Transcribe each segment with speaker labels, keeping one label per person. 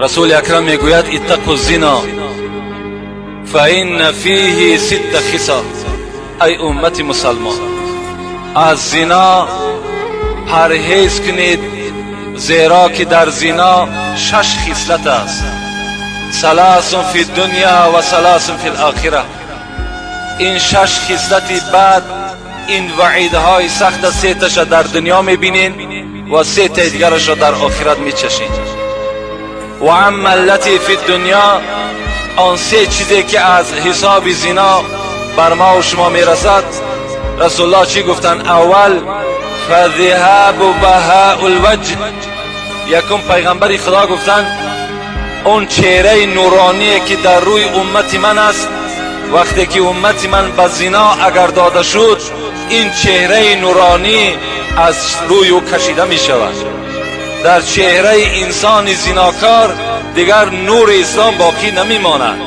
Speaker 1: Расули Акрам мегӯяд: اتقوا الزنا فإن فيه ست خصال. Ай уммати мусалмон, аз зино парҳез кунед, зеро ки дар зино шаш хислат аст. ثلاث في الدنيا وثلاث في الآخرة. Ин шаш хислати бад, ин ваъидҳои сахта сеташа дар дунё мебинед ва сетаи дигарашро дар охират мечашед. وأما التي في الدنيا, он се чизе ки аз ҳисоби зино бар ма و шумо мерасад, Расулуллоҳ чӣ гуфтанд? Аввал: فذهاب بهاء الوجه. Якум, пайғамбари Худо гуфтанд: он чеҳраи нуроние ки дар рӯи уммати ман аст, вақте ки уммати ман ба зино агар дода шуд, ин чеҳраи нуронӣ аз рӯи ӯ кашида мешавад. Дар чеҳраи инсони зинокор дигар нури ислом боқӣ намемонад.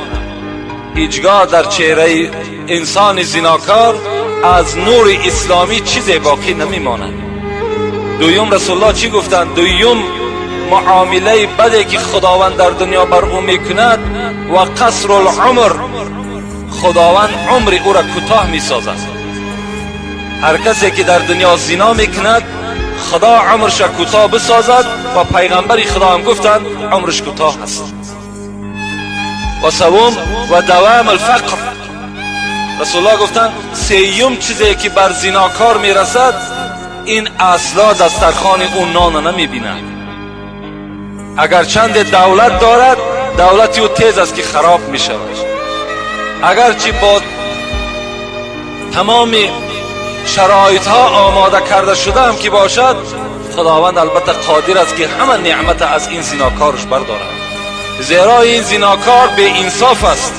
Speaker 1: Ҳеҷ гоҳ дар чеҳраи инсони зинокор аз нури исломӣ чизе боқӣ намемонад. Дуюм, Расулуллоҳ чӣ гуфтанд? Дуюм муомилаи баде ки Худованд дар дунё бар ӯ мекунад: وقصر العمر. Худованд умри ӯра кӯтоҳ месозад. Ҳар касе ки дар дунё зино мекунад, Худо умрша кӯтоҳ бисозад ва пайғамбари Худо ҳам гуфтанд, умрш кӯтоҳ аст. Ва севум: ودوام الفقر. Расулуллоҳ гуфтанд, сеюм чизе ки бар зинокор мерасад, ин асла дастархони ӯ нона намебинад. Агарчанде давлат дорад, давлати ӯ тез аст ки хароб мешавад. Агарчи бо тамоми шароитҳо омода карда шудаам ки бошад, Худованд албатта қодир аст ки ҳама неъмата аз ин зинокорш бардорад, зеро ин зинокор беинсоф аст,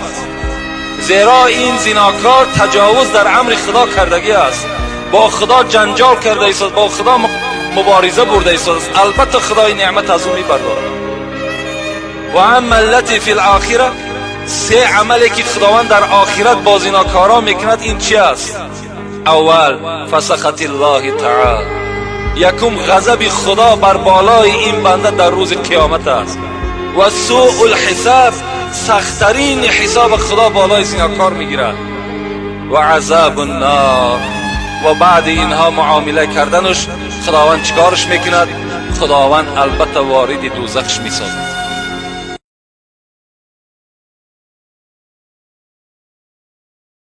Speaker 1: зеро ин зинокор таҷовуз дар амри Худо кардагӣ аст, бо Худо ҷанҷол карда истод, бо Худо мубориза бурда истодааст. Албатта Худои неъмат аз ӯ мебардорад. وأما التي في الآخرة, се амале ки Худованд дар охират бо зинокорон мекунад, ин чи аст? Аввал: فسخط الله تعالى. Якум, ғазаби Худо бар болои ин банда дар рӯзи қиёмат аст. وسوء الحساب, сахттарин ҳисоби Худо болои зинокор мегирад. وعذاب النار. Ва баъди инҳо муомила карданаш, Худованд чикорш мекунад? Худованд албатта вориди дӯзахш месозад.